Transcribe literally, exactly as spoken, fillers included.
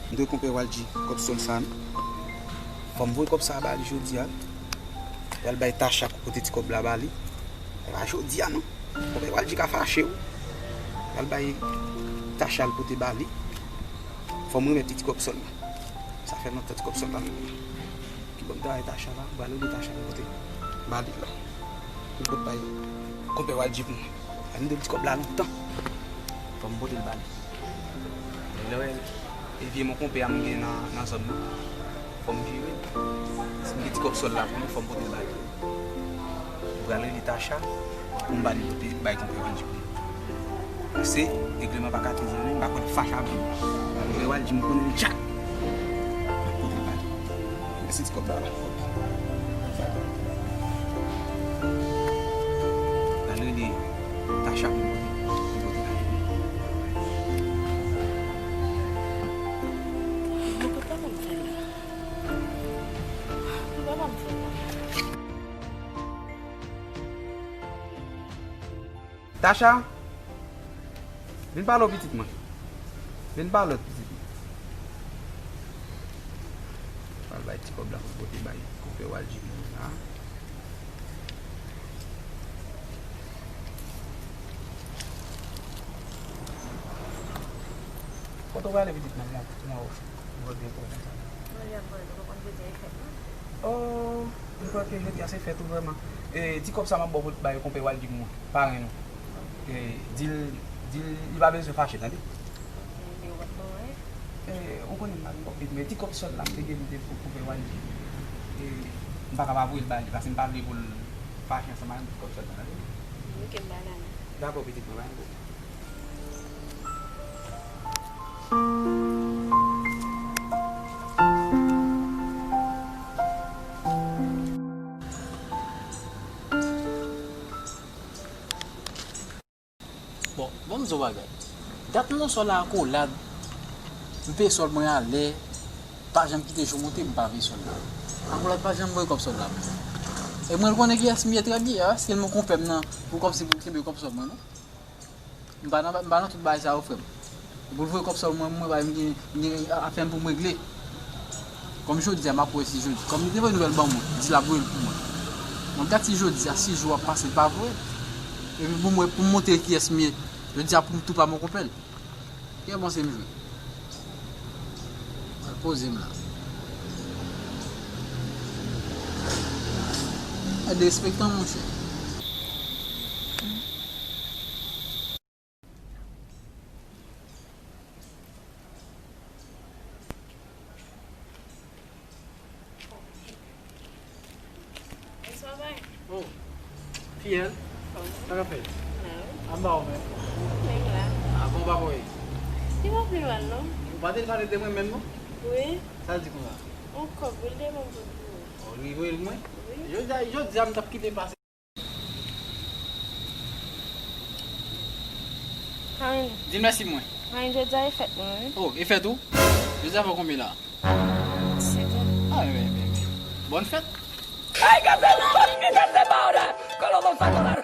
M dwe konpè Walji kòb sòl sa, non. Fò m voye kòb sa ba li jodi a. Pral bay Tacha pou pote ti kòb la ba li. E pa jodi a, non. Konpè Walji ka fache, wi. Pral bay Tacha l pote ba li. Fò m remèt li ti kòb sòl la. Sa fè lontan ti kòb sòl la m gen. Ki bon travay Tacha la, m pral rele Tacha pou pote ba li la. Pou l pot bay konpè Walji pou mwen. Sa m dwe l ti kòb la lontan. Fò m pote l ba li. Lè w wè e vye mon konpè a m gen nan, nan zòn nan, fò m jere l. Si m gen ti kòb sòl la pou li, fò m pote l ba li. M pral rele Tacha pou m ba li pote bay konpè Walji pou li. Pase, regleman pa ka tou zanmi, m pa kwè l fache avè m. Konpè Walji m konnen l djak. M ap pote l ba li. Mèsi ti kòb la. Pral rele Tacha pou m pote, pou m pote ba li. Mwen pa konn fè la. Mwen pa konn fè la. Tacha, vin pale w pitit mwen. Vin pale w pitit mwen. Pral bay ti kòb la pou pote bay konpè Walji mwen la. Kote w prale pitit mwen? Mwen, mwen wè w. Mwen byen pou konsa. Mwen byen pou ou, ou konn jodi a e fèt mwen. Oh, m kwè ke jodi a se fèt ou vrèman. E, ti kòb sa m ap ba w pou bay konpè Walji mwen, parenn ou. E, di l, di l, li pa bezwen fache, tande? Ok, men ou pa t ban mwen. E, ou konnen m pa gen kòb vit, men ti kòb sòl la, m te gen li pou konpè Walji. E, m pa ka pa voye l ba li, paske m pa vle pou l fache ansanm avè m, ti kòb sòl la, tande? Ok, m ba l la. Dakò, pitit mwen, pa gen pwoblèm. Bon, bon, m di w bagay. Dat m nan sòl la akolad, m peye sòl mwen alè, pa janm kite jou monte, m pa peye sòl la. Akolad pa janm voye kòb sòl la pou mwen. E mwen konnen kiyès m ye trè byen, èske l mwen konpè m nan, pou kòmsi pou m kenbe kòb sòl mwen, non? M pa nan, m pa nan tout bagay sa yo, frè m. Pou l voye kòb sòl mwen, mwen, m gen, m gen afè m pou m regle. Kòm jodi a, m ap wè si jodi. Kòm li te voye nouvèl ban mwen, di l ap voye l pou mwen. Mwen, gad si jodi a, si jou ap pase, l pa voye l. Epi pou mwen, pou m montre kiyès m ye, jodi a pou m tou pa mon konpè l. Ki panse m jwe? Al poze m la. A derespektan, monchè. Bonswa, bay. Oh, fiyèl. Sa k ap fèt? La wi. Anba w menm? Menm la. A bon, pa voye. Li pa pi mal non. Ou pa te pale de mwen menm non? Wi. Sa l di konsa? On kòb wi, l te ban m pou ou. Oh, li voye l mwen? Wi. Jodi a, jodi a m t ap kite pase. Karen. Di mèsi mwen. Karen, jodi a e fèt mwen wi. Oh, e fèt ou? Jodi a fè konbyen la? Disèt an. Ah, men, men, men. Bòn fèt. Ay, que se lo olvide de ahora, que lo vamos a adorar.